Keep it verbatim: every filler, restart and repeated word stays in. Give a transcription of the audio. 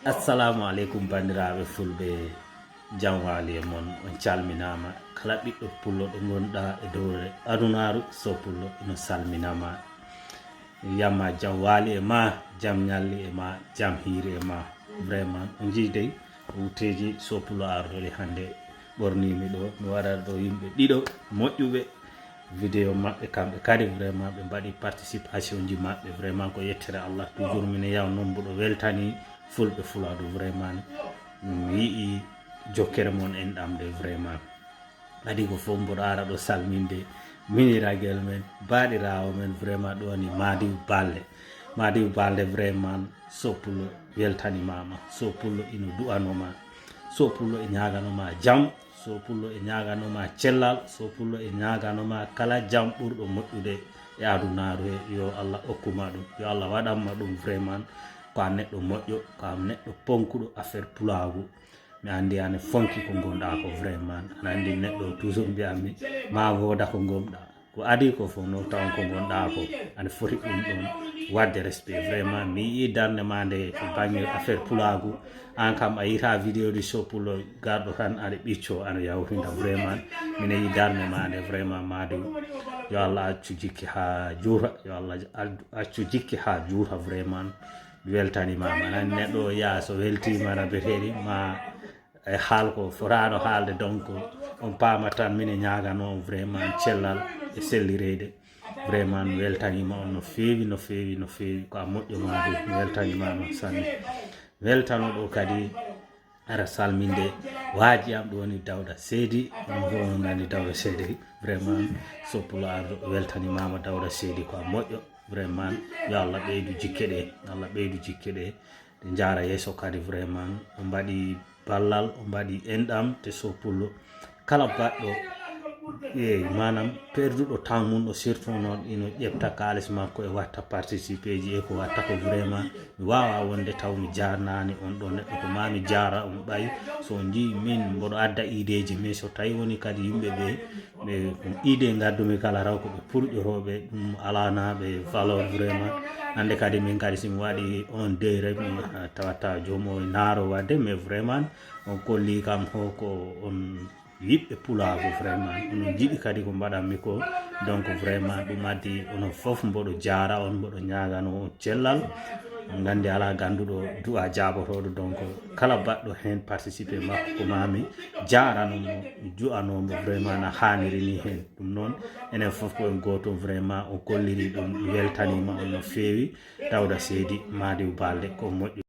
Assalamu aleykum, banndiraaɓe fulɓe, jam waali e mon, on calminaama. Kala ɓiɗɗo pullo ɗo ngonɗa e dowre adunaaru, so pullo ino salminaama. Yamma jam waali e ma, jam ñalli e ma, jam hiiri e ma. Vraiment, on njii dey, wuteeji so pullo ardori hannde ɓorniimi ɗo. Mi waɗat ɗo yimɓe ɗiɗo moƴƴuɓe. Vidéo maɓɓe kamɓe kadi, vraiment, ɓe mbaɗi participation ji maɓɓe. Vraiment, ko yettere Allah. Toujours mine yaw noon mboɗo weltani fulɓe Fuladu. Vraiment, mi yi'i jokkere mon enɗam de. Vraiment, adi ko fof mboɗo ara ɗo salminde miñiragel men, baɗirawo men, vraiment, ɗo ni Madiw Balde. Madiw Balde, vraiment, so pullo weltanimama, so pullo ino du'anoma, so pullo e ñaganoma jam, so pullo e ñaganoma cellal, so pullo e ñaganoma kala jam ɓurɗo moƴƴude e adunaaru he. Yo Allah okkuma ɗum, yo Allah waɗanma ɗum. Vraiment, ko a neɗɗo moƴƴo, ko a neɗɗo ponkuɗo affaire pulaagu. Mi anndi ane fonki ko ngonɗa ko. Vraiment, ana anndi neɗɗo toujours mbiyanmi ma wooda ko ngonɗa. Ko adi ko fof noon, taw ko ngonɗa ko, aɗa foti ɗum ɗon waɗde respect. Vraiment, mi yi'i darnde ma nde ko bannge affaire pulaagu. Aan kam, a yiyata vidéo ɗi so pullo garɗo tan, aɗa ɓiccoo, aɗa yawtinda. Vraiment, mine yi'i darnde ma nde. Vraiment, Madiw, yo Allah accu jikke haa juuta. Yo Allah accu jikke haa juuta. Vraiment, mi weltanimaama. Aɗa anndi neɗɗo o yaha so weltiima, aɗa beteɗi ma e haal ko fotaano haalde. Donc, on paama tan mine ñaagano on vraiment cellal e sellireede. Vraiment, mi weltaniima on no feewi, no feewi, no feewi. Ko a moƴƴo Madiw, mi weltaniima noon sanne. Mi weltano ɗo kadi ara salminde waaji am ɗo ni Dawda Seydi. On fof on nani Dawda Seydi. Vraiment, so pullo arɗo weltanimaama Dawda Seydi, ko a moƴƴo. Vraiment, yo Allah ɓeydu jikke ɗe, Allah ɓeydu jikke ɗe. Ɗe njaara yeeso kadi. Vraiment, o mbaɗi ballal, o mbaɗi enɗam, te so pullo kala baɗɗo, eey, maanaam perduɗo temps mum ɗo, surtout noon ino ƴefta kaalis makko e watta participer ji e ko watta ko. Vraiment, mi waawa wonde taw mi jaarnaani on ɗo neɗɗo, ko ma mi jaara on ɓay. So on njii min mboɗo adda ideeji, mais so tawi woni kadi yimɓe ɓe, ɓe idée ngaddumi kala raw ko ɓe purƴotooɓe, ɗum alana ɓe valeur. Vraiment, hannde kadi min kadi si mi waɗi on dey rek, mi, ah, tawata joom o e naaro waɗde, mais vraiment on kolli kam ho ko on yiɗɓe pulaagu. Vraiment, onon njiɗi kadi ko mbaɗanmi ko. Donc, vraiment, ɗum addi onon fof mboɗo jaara on, mboɗo ñaagano on cellal. On nganndi alaa gannduɗo du'a jaabotooɗo. Donc, kala baɗɗo heen participer makko ko mami jaarano mo, ju'ano mo, vraiment, na haaniri ni heen. Ɗum noon, enen fof ko en gooto. Vraiment, on kolliri ɗum, weltaniima on no feewi. Dawda Seydi, Madiw Balde, ko moƴƴo.